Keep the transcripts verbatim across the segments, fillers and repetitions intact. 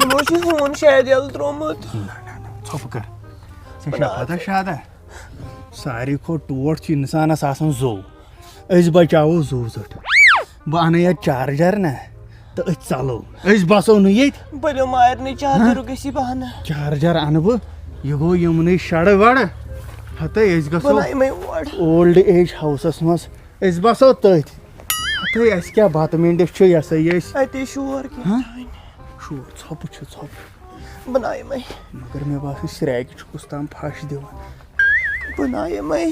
مےٚ اوس یہِ فون شاید یَلہٕ ترٛوومُت۔ ژھۄپہٕ کر۔ ژےٚ چھےٚ پتہ شادہ؟ ساروی کھۄتہٕ ٹوٹھ چھُ اِنسانَس آسان زوٚو۔ أسۍ بچاوو زُو زٔٹ۔ بہٕ اَنہٕ یَتھ چارجر نہ، تہٕ أسۍ ژَلو۔ أسۍ بَسو نہٕ ییٚتہِ۔ بٔلِو مارنٕے چارجرُک گژھِ بہانہٕ۔ چارجر اَنہٕ بہٕ۔ یہِ گوٚو یِمنٕے شَڑٕ وَڑٕ۔ ہَتَے أسۍ گژھو بہٕ نہ یِمَے اور۔ Old age houseَس منٛز۔ أسۍ بَسو تٔتھۍ۔ ہَتَے اَسہِ کیٛاہ بَتہٕ مِنڈِس چھُ، یہِ ہسا یہِ أسۍ۔ اَتے شور کینٛہہ ہہ؟ تھاوٕنۍ۔ شور، ژھۄپہٕ چھُ، ژھۄپہٕ۔ بہٕ نہ یِمَے۔ مگر مےٚ باسان، سرٛیگہِ چھُ کُس تام پھَش دِوان۔ بہٕ نہ یِمَے۔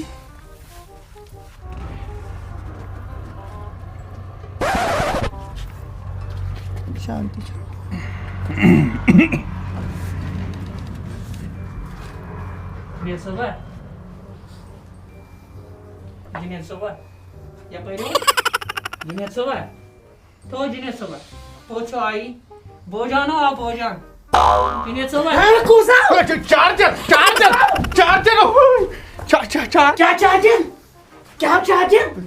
شانتی چھِ۔ جنید صٲبا، جنید صٲبا، یپٲرۍ یِو۔ جنید صٲبا، تو جنید صٲبا، تو چھُ آیی۔ بوجان آ بوجان۔ جنید صٲبا۔ ہے، کُس آو؟ چارجر، چارجر، چارجر، اوے۔ چا-، چا-، چا-، کیٛاہ چارجر؟ کیٛاہ چارجر؟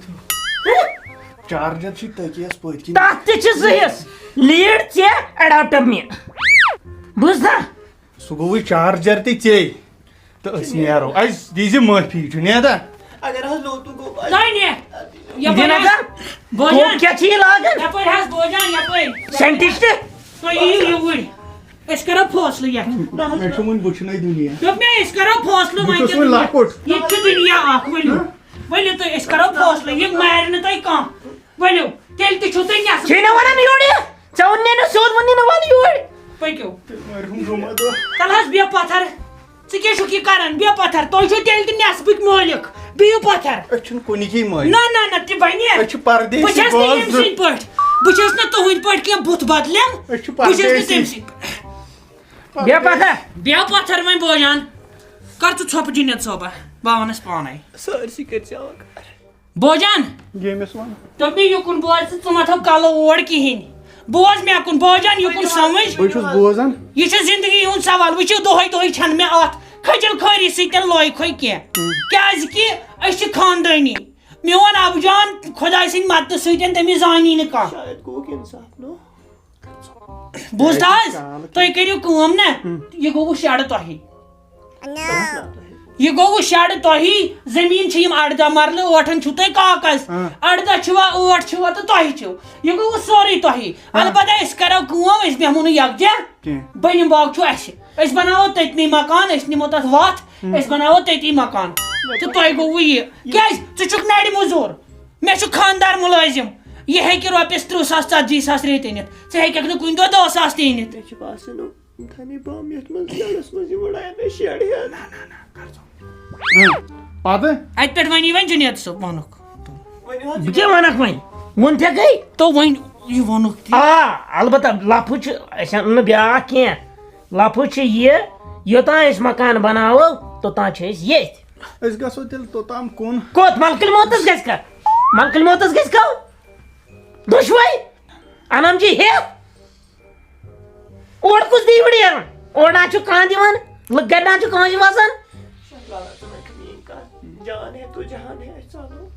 چارجر چھُ تٔکیَس پٔتۍ کِنۍ۔ تَتھ تہِ چھِ زٕ حصہٕ، lead ژےٚ، adapter مےٚ۔ بوٗزتھا؟ سُہ گوٚوُے چارجر تہِ ژےٚ۔ تہٕ أسۍ نیرو۔ اَسہِ دیٖزِ معٲفی، جُنیدا۔ اگر حظ لوٚگ تہٕ گوٚو بَس۔ تۄہہِ نے۔ یَپٲرۍ دِنہٕ حظ۔ گا؟ بوجان۔ کیٛاہ چھِ یہِ لاگان؟ یَپٲرۍ حظ بوجان، یَپٲرۍ۔ Scientist؟ تُہۍ یِیِو یوٗرۍ۔ أسۍ کَرو فٲصلہٕ یَتھ۔ مےٚ چھُ وُنہِ وٕچھنَے دُنیا۔ دوٚپ مےٚ، أسۍ کَرو فٲصلہٕ، بہٕ وۄنۍ چھُس کیٛاہ وُنہِ دُنیا؟ لۄکُٹ۔ ییٚتہِ چھُ دُنیا اَکھ، ؤلِو۔ ہہ؟ ؤلِو تُہۍ، أسۍ کَرو فٲصلہٕ، یہِ مارِ نہٕ تۄہہِ کانٛہہ۔ ؤلِو، تیٚلہِ تہِ چھُو تُہۍ نٮ۪صٕب۔ چھے نہ وَنان یورٕ یہِ؟ ژےٚ ووٚن نے نہٕ سیوٚد، ووٚن نے نہٕ وَلہٕ یور۔ پٔکِو۔ تیٚلہِ مٲرۍ ہُن جمعہ دۄہ۔ تَلہٕ حظ بیٚہہ پَتھر۔ ژٕ کیٛاہ چھُکھ یہِ کَران؟ بیٚہہ پَتھر۔ تُہۍ چھِو تیٚلہِ تہِ نٮ۪صبٕکۍ مٲلِک۔ بِہِو پَتھر۔ أسۍ چھِنہٕ کُنِکی مٲلِک۔ نہ، نہ، نہ، تہِ بَنہِ۔ أسۍ چھِ پَردیسی بہٕ چھَس نہٕ بٲژ تٔمۍ زٕ۔ سٕنٛدۍ پٲٹھۍ۔ بہٕ چھَس نہٕ تُہٕنٛدۍ پٲٹھۍ کینٛہہ بُتھ بدلٮ۪م۔ أسۍ چھِ بہٕ چھَس نہٕ پَردیسی۔ تٔمۍ سٕنٛدۍ پٲٹھۍ۔ بیٚہہ پَتھر۔ بیٚہہ پَتھر وۄنۍ بوجان۔ کَر ژٕ ژھۄپہٕ جُنید صٲبہ؟ بہٕ وَنَس پانَے۔ سٲرسٕے کٔرۍ ژےٚ اَکھ۔ بوجان۔ ییٚمِس وَن۔ دوٚپ مےٚ یُکُن بوز ژٕ، ژٕ مہ تھاو کَلہٕ اور کِہیٖنۍ۔ بوز مےٚ کُن، بوجان یُکُن سَمٕجھ۔ بہٕ چھُس بوزان۔ یہِ چھُ زِندگی ہُنٛد سوال۔ وٕچھِو، دۄہَے دۄہَے چھَنہٕ مےٚ اَتھ کھٔجِل خٲری سۭتۍ لٲے کھوے کینٛہہ۔ ہُم۔ کیٛازِکہِ أسۍ چھِ خاندٲنی۔ میون اَبہٕ جان خۄداے سٕنٛدِ مدتہٕ سۭتۍ تٔمِس زانی نہٕ کانٛہہ۔ شاید گوٚوُکھ اِنصاف، نو؟ بوٗزتھا حظ؟ تُہۍ کٔرِو کٲم نہ، ہُم۔ یہِ گوٚوُ شَڑٕ تۄہہِ۔ یہِ گوٚوُ شَڑٕ تۄہہِ۔ زٔمیٖن چھِ یِم اَرداہ مَرلہٕ، ٲٹھَن چھُو تۄہہِ کاکَس۔ ہاں۔ اَرداہ چھِوا، ٲٹھ چھِوا تہٕ تۄہہِ چھِو۔ یہِ گوٚوُ سورُے تۄہہِ۔ ہاں۔ البتہ أسۍ کَرو کٲم، أسۍ بیٚہمو نہٕ یَکجاہ۔ کینٛہہ۔ بٔنِم باغ چھُ اَسہِ۔ أسۍ بَناوو تٔتنٕے مکان، أسۍ نِمو تَتھ وَتھ، ہُم۔ أسۍ بَناوو تٔتی مکان۔ تہٕ تۄہہِ گوٚوُ یہِ۔ کیٛازِ؟ ژٕ چھُکھ نَرِ مٔزوٗر۔ مےٚ چھُ خانٛدار مُلٲزِم۔ یہِ ہیٚکہِ رۄپیَس تٕرٛہ ساس، ژَتجی ساس رٮ۪تۍ أنِتھ۔ ژٕ ہیٚکَکھ نہٕ کُنہِ دۄہ دَہ ساس تہِ أنِتھ۔ مےٚ چھُ باسان، تھامی بام یَتھ منٛز جَلَس منٛز یہِ وٕڑایَن مےٚ شیٚڑ ہٮ۪تھ۔ نہ، نہ، نہ، کر ژٕ۔ ہاں، پتہٕ؟ اَتہِ پٮ۪ٹھ وَنی وۄنۍ جُنید صٲب وَنُکھ۔ ؤنِو حظ۔ بہٕ کیٛاہ وَنَکھ وۄنۍ؟ ووٚن تھے گٔے؟ تو وۄنۍ یہِ ووٚنُکھ تہِ۔ آ، البتہ لفظ چھُ، اَسہِ اَنُن نہٕ بیٛاکھ کینٛہہ۔ لفظ چھُ یہِ، یوٚتام أسۍ مکان بناوو، توٚتام چھِ أسۍ ییٚتھۍ۔ أسۍ گژھو تیٚلہِ توٚتام کُن۔ کوٚت؟ ملکٕلۍ موتس گژھِ کھا؟ ملکٕلۍ موتس گژھِ کھا؟ دۄشوے؟ انم جی ہے۔ اورٕ کُس دی وٕڑیرُن؟ اورٕ نہ چھُ کانٛہہ دِوان، لُکھ گرِ نہ چھُ کٲنٛسہِ وَسان۔ شاہ لالا، ژٕ وَنکھ میٛٲنۍ کَتھ۔ جان ہے تو جہان ہے، أسۍ ژَلو۔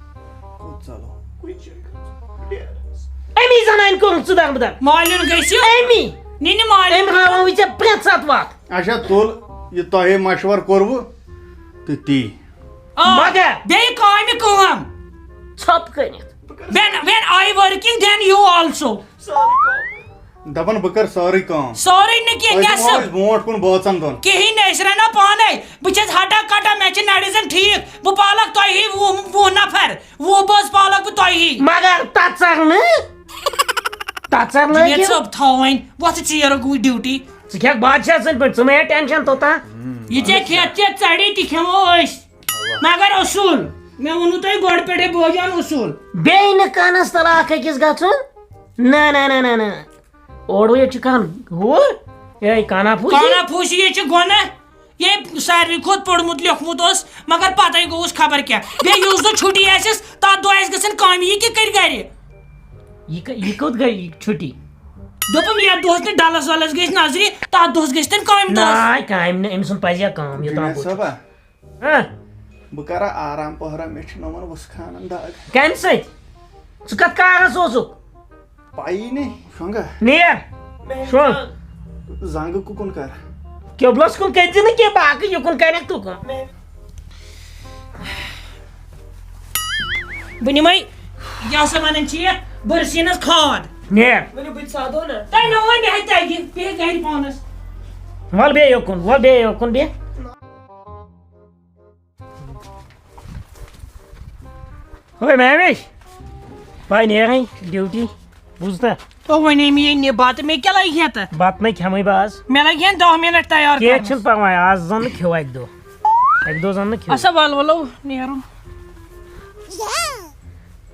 کوٚت ژَلو؟ کُنہِ جایہِ گژھو۔ ڈیرَس۔ اَمی زَنانہِ کوٚرُتھ ژٕ دَغ بہٕ دَغ۔ مالیُن گٔژھِو۔ اَمی۔ نِنہِ مالیُن۔ أمۍ ہاوان وٕنہِ ژےٚ پرٛٮ۪تھ ساتہٕ وَتھ۔ اچھا، تُل، یہِ تۄہے مشوَر کوٚروٕ تہٕ تی۔ آ، مگر بیٚیہِ کامہِ کٲم۔ ژھۄپہٕ کٔرِتھ۔ When, when I working, then you also۔ سٲرٕے کٲم۔ دَپان بہٕ کَرٕ سٲرٕے کٲم۔ سٲرٕے نہٕ کینٛہہ، تۄہہِ دِمو نٮ۪صٕف۔ أسۍ برونٛٹھ کُن بٲژَن دۄن۔ کِہیٖنۍ نہٕ، أسۍ رَنو پانَے۔ بہٕ چھَس ہَٹا کَٹا، مےٚ چھِ نَرِ زَن ٹھیٖک۔ بہٕ پالَکھ تۄہی وُہ، وُہ نفر۔ وُہ بٲژ پالَکھ بہٕ تۄہی۔ مگر تَژَر نہٕ۔ تَژَر نہٕ جُنید کینٛہہ۔ صٲب، تھاو وۄنۍ۔ وۄتھ ژیر گوٚو ڈیوٹی۔ ژٕ کھٮ۪کھ بادشاہ سٕنٛدۍ پٲٹھۍ، ژٕ مہ ہے ٹٮ۪نشَن توٚتام۔ یہِ ژےٚ کھٮ۪تھ ژےٚ ژَڑے، تہِ کھٮ۪مو أسۍ۔ مگر اصوٗل، مےٚ ووٚنوُ تۄہہِ گۄڈٕ پٮ۪ٹھَے بوجان اصوٗل۔ بیٚیہِ نہٕ کانَس تَل اَکھ أکِس گژھُن۔ نہ، نہ، نہ، نہ، نہ۔ اورٕ ییٚتہِ چھُ کانٛہہ ہُہ، یہِ کانا پھوٗسی۔ کانا پھوٗسی یے چھِ گۄناہ۔ یے ساروی کھۄتہٕ پوٚرمُت لیوٚکھمُت اوس، مگر پَتَے گوٚوُس خبر کیٛاہ۔ بیٚیہِ یُس دۄہ چھُٹی آسٮ۪س، تَتھ دۄہ آسہِ گژھان کامہِ، یہِ کیٛاہ کَرِ گَرِ؟ یہِ کہ-، یہِ کوٚت گٔے چھُٹی؟ دوٚپُم، یَتھ دۄہَس نہٕ ڈَلَس وَلَس گٔژھۍ نظرِ، تَتھ دۄہَس گٔژھۍ تَن کامہِ دۄہَس۔ نہ، کامہِ نہٕ، أمۍ سُنٛد پَزِ ہا کٲم، یوٚتام جُنید بہٕ صٲبا، چھُس۔ ہاں۔ بہٕ کرا آرام پہرا، مےٚ چھُ نہٕ وۄنۍ وُسہٕ خانن دگ۔ کَمہِ سۭتۍ؟ ژٕ کَتھ کارَس اوسُکھ؟ پَیی نہٕ، شۄنٛگا۔ نیر۔ شۄنٛگ۔ زنٛگہٕ کُکُن کر؟ قبلس کُن کٔرۍ زِ نہٕ کینٛہہ، باقٕے یُکُن کرکھ تُکُن۔ بہٕ نِمَے، یہِ ہسا وَنان چھِ یَتھ بٔرسیٖنَس کھاد۔ نیر۔ ؤلِو بہٕ تہِ سادو نہ۔ تۄہہِ نہ وۄنۍ مےٚ ہَتہِ تَگہِ، بیٚیہِ گَرِ پانَس۔ وَل بیٚیہِ یُکُن، وَل بیٚیہِ یُکُن بیٚیہِ۔ ہے میمِش، بہٕ نیرَے ڈیوٹی، بوٗزتھا؟ تو وۄنۍ أمۍ یہِ نہِ بَتہٕ، مےٚ کیٛاہ لَگہِ ہا تَتھ؟ بَتہٕ نَے کھٮ۪مَے بہٕ آز۔ مےٚ لَگہِ ہا دَہ مِنَٹ تیار کینٛہہ کَرنَس۔ چھُنہٕ پَرواے، آز زَن نہٕ کھیوٚو اَکہِ دۄہ، اَکہِ دۄہ زَن نہٕ کھیوٚو۔ اَسا وَل وَلو نیرو۔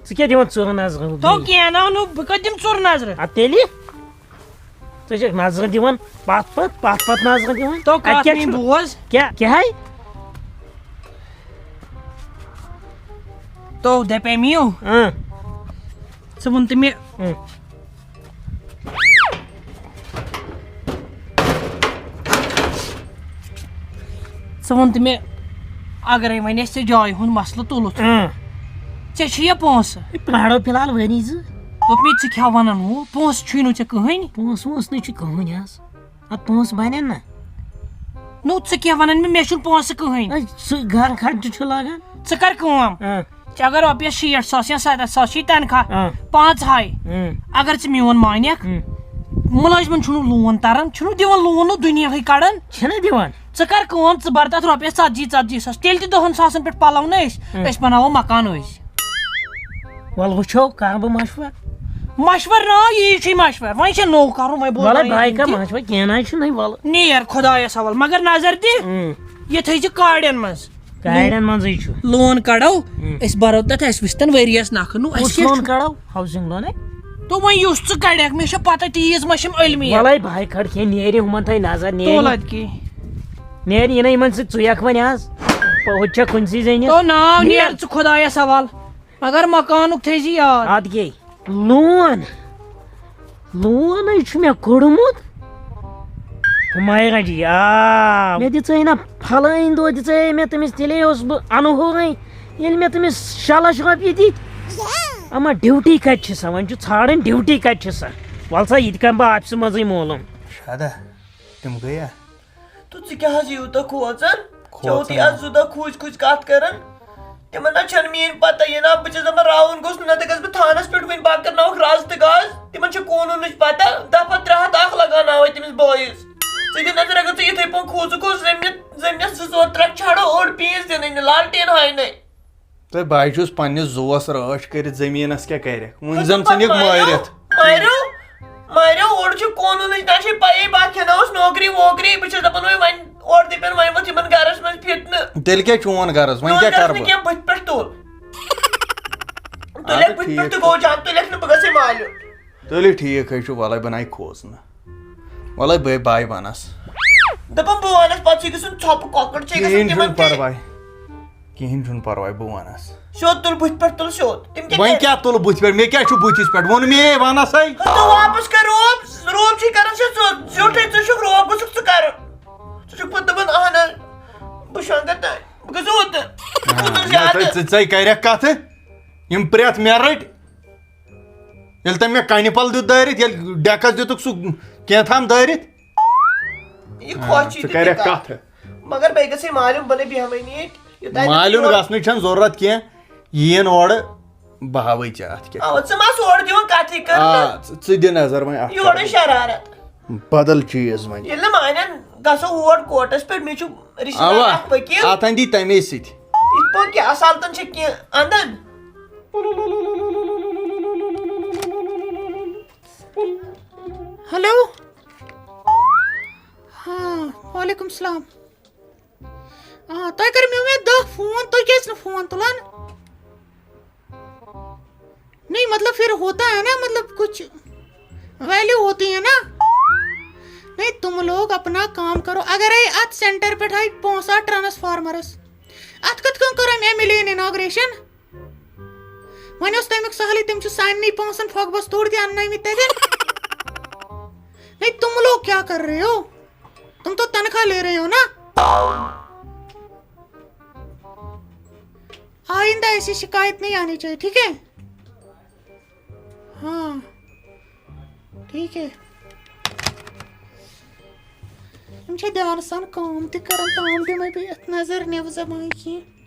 ژٕ کیٛاہ دِوان ژورَن نظرَن؟ تو کینٛہہ نہ نو، بہٕ کَتہِ دِمہٕ ژور نظرٕ؟ اَدٕ تیٚلہِ؟ ژٕ چھَکھ نظرٕ دِوان پتھ پتھ، پتھ پتھ نظرٕ دِوان۔ تو اَتہِ کتھ کیٛاہ مےٚ چھُ؟ بوز۔ کیٛاہ، کیٛاہ ہے؟ تو دپے میو۔ اۭں۔ ژٕ وَن تہٕ مےٚ۔ اۭں۔ ژٕ وَن تہٕ مےٚ، اگرے وۄنۍ أسۍ ژےٚ جایہِ ہُنٛد مسلہٕ تُلُتھ، اۭں۔ ژےٚ چھُ یہِ پونٛسہٕ؟ ہے، پرٛارو فِلحال ؤری زٕ۔ دوٚپ مےٚ، ژٕ کیٛاہ وَنان ہُہ؟ پونٛسہٕ چھُے نہٕ ژےٚ کٕہٕنۍ۔ پونٛسہٕ وونٛسہٕ نہٕ چھُ کٕہٕنۍ حظ۔ اَدٕ پونٛسہٕ بَنن نہ؟ نو، ژٕ کیٛاہ وَنان مےٚ؟ مےٚ چھُنہٕ پونٛسہٕ کٕہٕنۍ۔ ہے، سُہ گرٕ خرچہٕ چھُ لگان۔ ژٕ کر کٲم۔ اۭں۔ ژےٚ اگر رۄپیَس شیٹھ ساس یا سَتَتھ ساس چھُے تنخواہ، اۭں۔ پانٛژھ ہاے، اۭں۔ اگر ژٕ میون مانکھ، اۭں۔ مُلٲزمَن چھُنہٕ لون تران، چھُنہٕ دِوان لون نہٕ دُنیاہٕے کڑان۔ چھِنہٕ دِوان۔ ژٕ کر کٲم، ژٕ بر تَتھ رۄپیَس ژتجی، ژتجی ساس، تیٚلہِ تہِ دَہَن ساسَن پٮ۪ٹھ پَلو نہٕ أسۍ، اۭں۔ أسۍ بَناوو مکان أسۍ۔ وَلہٕ وٕچھو، کَرٕ بہٕ مَشوَر۔ مَشوَر نا، یی چھُے مَشوَر، وۄنۍ چھےٚ نوٚو کَرُن، وۄنۍ بوز وَلہٕ وۄنۍ بایہِ یِم کا تہِ۔ مَشوَر، کینٛہہ نہ حظ چھُنہٕ، وَلہٕ۔ نیر خۄدایَس حوال، مگر نظر دِ، اۭں۔ یہِ تھٲیزِ کاڑٮ۪ن منٛز۔ کاڑٮ۪ن منٛزٕے چھُ۔ لون کڑو، ہُم۔ أسۍ برو تتھ، اسہِ وٕچھتن ؤریس نکھٕ۔ نو، اسہِ کُس کیٛاہ لون چھُ؟ کڑو؟ ہاوسنگ لون ہے؟ تو وۄنۍ یُس ژٕ کڑکھ، مےٚ چھِ پتہ تیٖژ ما چھِم علمی۔ وَلَے بہٕ ہاے کھڑ کھے نیرِ ہُمن تھاے نظر، نیرِ۔ تُل ادٕ کی۔ نیرِ یِنَے یِمن سۭتۍ ژُیَکھ وۄنۍ آز۔ پہ-، ہُتہِ چھےٚ کُنسٕے زٔنِس۔ تو ناو نیر۔ نیر ژٕ خۄدایس حوال، مگر مکانُک تھٲیزِ یاد۔ ادٕ کیٛاہ؟ لون، لونٕے چھُ مےٚ کوٚڑمُت۔ ہُمایرا جی، آ، مےٚ دِژے نہ پھلٲنۍ دۄہ، دِژے مےٚ تٔمِس، تیٚلے اوس بہٕ اَنہٕ ہووٕے۔ ییٚلہِ مےٚ تٔمِس شےٚ لَچھ رۄپیہِ دِتۍ، اما ڈیوٹی کَتہِ چھِ سۄ؟ وۄنۍ چھُ ژھانڈان ڈیوٹی کَتہِ چھِ سۄ؟ وَل سا، یہِ تہِ کَرٕ بہٕ آفسہٕ منٛزٕے معلوٗم۔ شادہ، تِم گٔیا؟ تہٕ ژٕ کیٛاہ حظ یوٗتاہ کھوژان؟ ژےٚ اوتُے کھوژان؟ اَتھ زٕ دۄہ کھوٗژۍ کھوٗژۍ کَتھ کَران۔ تِمَن نہ چھَنہٕ میٛٲنۍ پَتہ، یہِ نہ بہٕ چھَس دَپان راوُن گوٚژھ نہٕ، نَتہٕ گژھٕ بہٕ تھانَس پٮ۪ٹھ وٕنہِ، بہٕ کَرناوَکھ رَز تہٕ گاز۔ تِمَن چھِ قونوٗنٕچ پَتہ، دَفعہ ترٛےٚ ہَتھ اَکھ لَگاوناوَے تٔمِس بٲیِس۔ ژٕ دِ نظر، اگر ژٕ یِتھَے پٲٹھۍ کھوٗژُکھ، زٔمیٖنَس، زٔمیٖنَس زٕ ژور ترٛکھ چھَڑو، اوٚڑ پیٖنٛژ دِنَے نہٕ، لالٹیٖن ہاینَے۔ تہٕ بہٕ ہاے چھُس پننِس زُوَس رٲچھ کٔرِتھ، زٔمیٖنَس کیٛاہ کَرٮ۪کھ؟ وۄنۍ زَن ژٕ نِکھ مٲرِتھ۔ مٲرِو، مٲرِو، اوٚڑ چھُ قونوٗنٕچ نہ چھے پَیی، بہٕ کھٮ۪ناوَس نوکری ووکری، بہٕ چھَس دَپان وۄنۍ، وۄنۍ اورٕ دَپن وۄنۍ ووٚتھ یِمَن گَرَس منٛز فِتنہٕ۔ تیٚلہِ کیٛاہ چون غرض؟ وۄنۍ کیٛاہ کَرٕ بہٕ؟ کینٛہہ، بٕتھِ پٮ۪ٹھ تُل۔ تُلہِ اَدٕ بٕتھِ پٮ۪ٹھ ٹھیٖک تہٕ چھُ۔ گوٚو جان، تُلٮ۪کھ نہٕ بہٕ گژھٕ مالیُن۔ تُلہِ ٹھیٖک حظ چھُ، وَلَے بہٕ نَے کھوژ نہٕ۔ وَلَے بہٕ باے وَنَس۔ دَپان بہٕ وَنَس پَتہٕ چھُے گژھُن ژھۄپہٕ کۄکُر چھے گژھُن کِہیٖنۍ تِمَن چھُنہٕ تہِ۔ پَرواے۔ کِہیٖنۍ چھُنہٕ پَرواے، بہٕ وَنَس۔ سیوٚد تُل بٕتھِ پٮ۪ٹھ، تُل سیوٚد۔ تِم کیٛاہ وۄنۍ کَرِ؟ کیٛاہ تُلہٕ بٕتھِ پٮ۪ٹھ؟ مےٚ کیٛاہ چھُ بٕتھِس پٮ۪ٹھ؟ ووٚن مے، وَنَس ہے۔ ہَتو واپَس کَر روب، روب چھُے کَران سیوٚد سیوٚد، زیوٗٹھٕے ژٕ چھُکھ روب گوٚژھُکھ ژٕ کَرُن۔ ژٕ چھُکھ پَتہٕ دَپان، اَہَن حظ، بہٕ چھُس وَنان تَتہِ، بہٕ گژھٕ اوٗرۍ تہٕ۔ آ، ژٕ نہ، ژٕ، ژٕ، ژَے کَرٮ۪کھ کَتھٕ، یِم پرٛٮ۪تھ مےٚ رٔٹۍ۔ ییٚلہِ تٔمۍ مےٚ کَنہِ پَل دیُت دٲرِتھ، ییٚلہِ ڈٮ۪کَس دِتُکھ سُہ کینٛہہ تام دٲرِتھ۔ یہِ آ، خۄش چھُے ژٕ تہٕ کَرٮ۪کھ تہِ کَتھ۔ کَتھٕ۔ مگر بیٚیہِ گژھِ مالیُن بَنٕنۍ بیٚہوٲنی ییٚتہِ، یوٚتام نہٕ مالیُن یور گژھنٕچ چھَنہٕ ضروٗرت کینٛہہ، یِیِن اورٕ بہٕ ہاوَے ژےٚ اَتھ کیٛاہ آ، چھُ۔ ژٕ ما سوڑ دِوان کَتھٕے کَرُن آ، نہٕ؟ ژٕ، ژٕ دِ نظر وۄنۍ اَتھ یورٕ کیٛاہ چھُ۔ شرارت۔ بدل چیٖز وۄنۍ۔ ییٚلہِ نہٕ مانن، گژھو اور کورٹس پٮ۪ٹھ، مےٚ چھُ رشتہٕ دار اَوا، اکھ وکیٖل۔ اَتھ اَندی تَمے سۭتۍ۔ یِتھ پٲٹھۍ کیٛاہ اَصالتن چھِ کینٛہہ اَندَن۔ ہیلو۔ ہاں، وعلیکم السلام۔ آ، تۄہہِ کٔرمو مےٚ دَہ فون، تُہۍ کیٛازِ نہٕ فون تُلان؟ نہیں، مطلب، پھر ہوتا ہے نا، مطلب، کچھ ویلیو ہوتی ہے نا۔ نہیں، تم لوگ اپنا کام کرو۔ اگرے اتھ سینٹر پٮ۪ٹھ آیہِ پونٛسہٕ اتھ ٹرانسفارمرس، اتھ کتھ کٔنۍ کٔر أمۍ ایم ایل اے یَن اناگریشن؟ وۄنۍ اوس تمیُک سہلٕے، تٔمۍ چھُ سارنٕے پونٛسن پھۄکھ بس توڑ تہِ اننٲومٕتۍ تتٮ۪ن۔ نہیں، تم لوگ کیا کر رہے ہو؟ تم تو تنخواہ لے رہے ہو نا؟ آئندہ ایسی شکایت نہیں آنی چاہیے، ٹھیک ہے؟ ہاں، ٹھیک ہے۔ تِم چھِ دیانہٕ سان کٲم تہِ کران، تام دِمے بہٕ یتھ نظر، نِو زبٲنۍ کینٛہہ۔